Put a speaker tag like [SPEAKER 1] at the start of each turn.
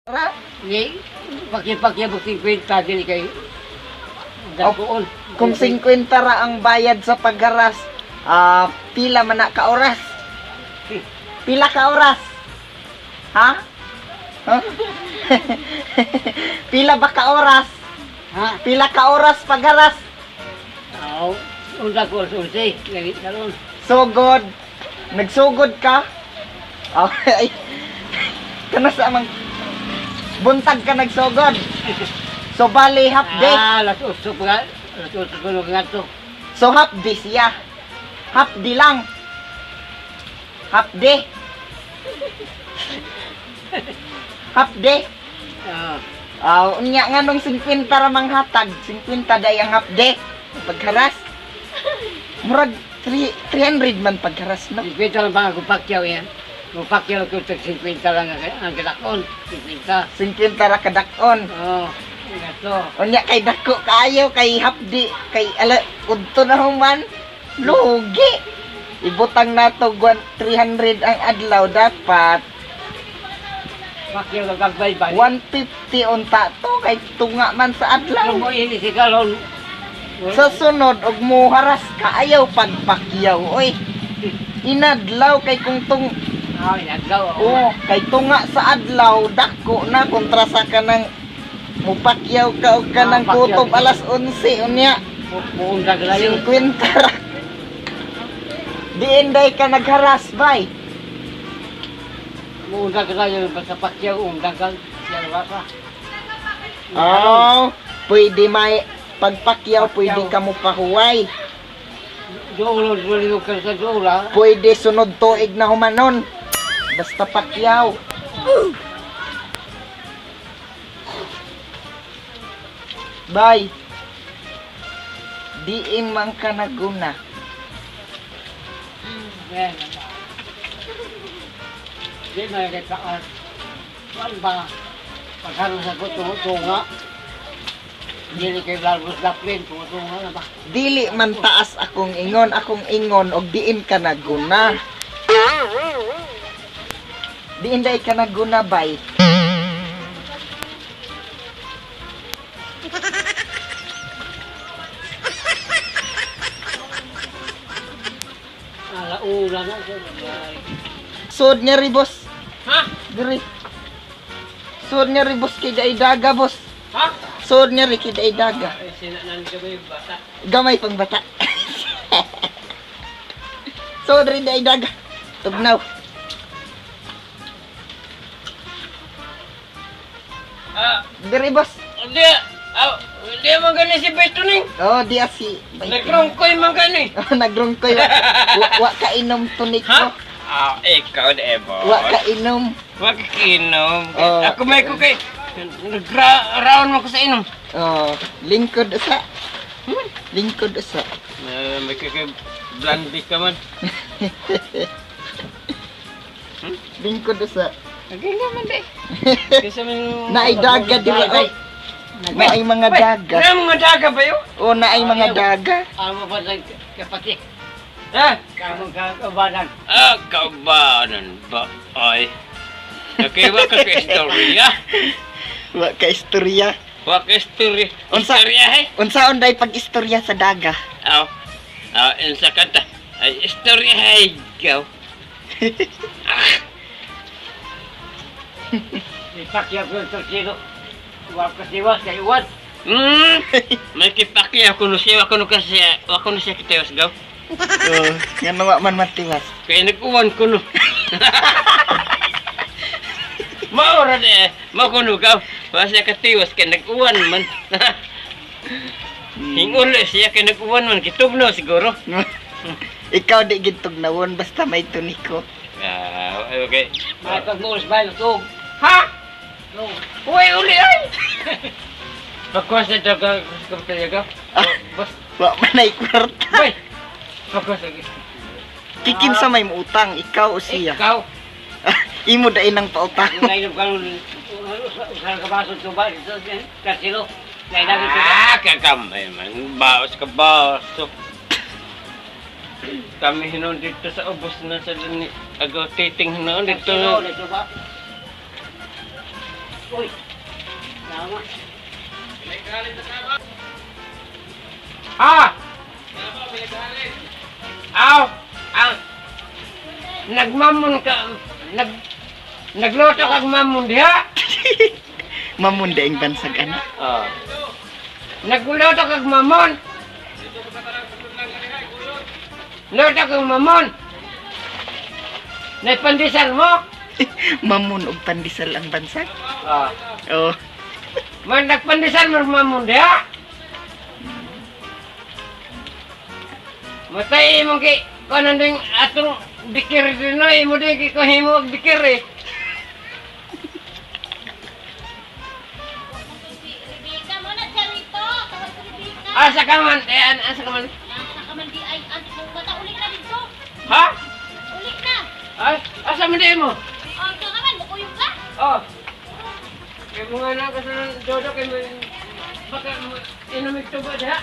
[SPEAKER 1] Ra?
[SPEAKER 2] Ni paki-paki mo 50 dili kay dakuon.
[SPEAKER 1] Kung 50 ra ang bayad sa paggaras, pila man na ka oras? Pila ka oras? Ha? Huh? Pila ba ka oras?
[SPEAKER 2] Ha?
[SPEAKER 1] Pila ka oras paggaras?
[SPEAKER 2] Aw, unta ko unsi, lagi karon.
[SPEAKER 1] Sugod. Nagsugod ka? Oh, ay. Kana sa amang buntag ka nagsugod. So bali half day.
[SPEAKER 2] Ah, las 8 pa, las 8 ko ngadto.
[SPEAKER 1] So half day siya. Half day lang. Half day. Half day.
[SPEAKER 2] Ah,
[SPEAKER 1] Ah, unya nga nung 50 ra manghatag, 50 day ang half day. Pagharas. Murag 3, 300 man pagharas, no?
[SPEAKER 2] 50 lang ba ako pakyaw yan? Kung pakyaw ko tag 50 lang ang kadakon, 50.
[SPEAKER 1] 50 ra kadak-on.
[SPEAKER 2] Oh, ngadto.
[SPEAKER 1] Unya kay dako kaayo kay hapdi kay ala udto na human lugi. Ibutang nato gwan 300 ang adlaw, dapat
[SPEAKER 2] Pakyaw lang kagbay-bay.
[SPEAKER 1] 150 unta to kay tunga man sa adlaw.
[SPEAKER 2] Kung mo ini si kalon.
[SPEAKER 1] Sa sunod og muharas ka, ayaw pagpakyaw oy. Inadlaw kay kung tung
[SPEAKER 2] Ah, inadlaw.
[SPEAKER 1] Oh, kay tunga sa adlaw dako na kontra sa kanang mupakyaw ka og kanang
[SPEAKER 2] Ah, pakyaw.
[SPEAKER 1] kutob alas 11 unya.
[SPEAKER 2] Muundag layo.
[SPEAKER 1] 50 ra. Diin day ka nagharas, bay.
[SPEAKER 2] Muundag layo basta pakyaw undag ka. Siya pa.
[SPEAKER 1] Oh, pwede may pagpakyaw, pwede ka mo pahuway.
[SPEAKER 2] Dulo, dulo ka sa dulo.
[SPEAKER 1] Pwede sunod tuig na humanon. Basta pakyaw. Bay. Diin man ka naguna.
[SPEAKER 2] Yan. Di na kay taas. Kuan ba? Pagkaroon sa ko tunga. Dili kay Largos Daplin, tunga na ba?
[SPEAKER 1] Dili man taas akong ingon og diin ka naguna. Diin day ka naguna, bay.
[SPEAKER 2] Ala ula na siya.
[SPEAKER 1] Sud niya ri, boss.
[SPEAKER 2] Ha?
[SPEAKER 1] Diri. Sud niya ri, boss, kay day daga, boss.
[SPEAKER 2] Ha?
[SPEAKER 1] Sud niya ri kay day daga.
[SPEAKER 2] Ay sinanan ka ba yung bata?
[SPEAKER 1] Gamay pang bata. Sud ri day daga. Tugnaw.
[SPEAKER 3] Ah,
[SPEAKER 1] Diri, boss.
[SPEAKER 3] hindi. Ah, hindi man gani si Beto ning.
[SPEAKER 1] Oh, di asi.
[SPEAKER 3] Nagrongkoy man gani.
[SPEAKER 1] Oh, nagrungkoy. Wa ka inom tunik
[SPEAKER 3] Ha?
[SPEAKER 1] ko.
[SPEAKER 3] Ah, ikaw de bo.
[SPEAKER 1] Wa ka inom.
[SPEAKER 3] Wa ka inom.
[SPEAKER 1] Oh.
[SPEAKER 3] Ako may ko kay nagra-round mo ko sa inom.
[SPEAKER 1] Oh, lingkod usa. Lingkod usa.
[SPEAKER 3] May kay blandi ka man.
[SPEAKER 1] Lingkod usa.
[SPEAKER 3] Agay naman de. Kasi man
[SPEAKER 1] Naay daga dira oy. Naay mga daga.
[SPEAKER 3] Na mga daga ba yo?
[SPEAKER 1] Oh, naay mga daga.
[SPEAKER 2] Amo ba sa kapatid?
[SPEAKER 3] Ha?
[SPEAKER 2] Kamo ka kabanan.
[SPEAKER 3] Ah, kabanan ba? Ay. Okay, wa ka ka istorya.
[SPEAKER 1] Wa ka istorya.
[SPEAKER 3] Wa ka istorya.
[SPEAKER 1] Unsa?
[SPEAKER 3] Istorya hey.
[SPEAKER 1] Unsaon day pag istorya sa daga?
[SPEAKER 3] Aw. Aw, unsa kanta? Ay, istorya hey. Ikaw.
[SPEAKER 2] Ipakyaw ko yung tortilo. Wa ka siwas kay uwan.
[SPEAKER 3] May kipaki ako no siya, ako no kasi, ako no siya kitayos gaw.
[SPEAKER 1] Oh, ngano wa man matiwas.
[SPEAKER 3] Kaya nag-uwan ko no. Maura de, mao ko no gaw. Wa siya katiwas kay nag-uwan man. Hingul siya kay nag-uwan man kitugno siguro.
[SPEAKER 1] Ikaw di gid tugnawon basta may tuniko.
[SPEAKER 3] Ah, okay.
[SPEAKER 2] May pagmulos ba tug.
[SPEAKER 3] Ha?
[SPEAKER 2] Tug.
[SPEAKER 3] Uy, uli ay. Pagkuha sa daga sa talaga. Bas,
[SPEAKER 1] Wa man ay kwarta.
[SPEAKER 3] bay. Pagkuha sa
[SPEAKER 1] Kikin sa may utang, ikaw o siya.
[SPEAKER 3] Ikaw.
[SPEAKER 1] Imo dai nang pautang.
[SPEAKER 2] Kung nainom ka nun, usan ka baso tuba dito, tortilo. Nainom ka.
[SPEAKER 3] Ah, kakamay man. Baos ka baso. Kami hinon dito sa ubos na sa dini. Agaw titing hinon dito.
[SPEAKER 2] Tortilo, dito ba? Uy. Tama.
[SPEAKER 3] Ah! Aw! Ang nagmamon ka nagluto kag mamon diha.
[SPEAKER 1] Mamon daing bansag ana.
[SPEAKER 3] Oh. Nagluto kag mamon. Luto kag mamon. Naipandesal mo?
[SPEAKER 1] Mamon og pandesal ang bansag.
[SPEAKER 3] Oh.
[SPEAKER 1] Oh.
[SPEAKER 3] Man nagpandesal mo mamon diha. Matay imong kay kuno ding atong dikir dinoy mo din kay kuhimo og dikir eh.
[SPEAKER 4] Rebecca mo na siya rito. Tawag si Rebecca.
[SPEAKER 3] Asa ka man, eh, asa ka man?
[SPEAKER 4] Nasa ka man di ay ang bata uli na dito.
[SPEAKER 3] Ha?
[SPEAKER 4] Uli na.
[SPEAKER 3] Ay, asa man di mo?
[SPEAKER 4] Oh, ikaw ka man mukuyog ka.
[SPEAKER 3] Oh. Kay mga na kasi ng dodo kay mo baka inumig tubo diha.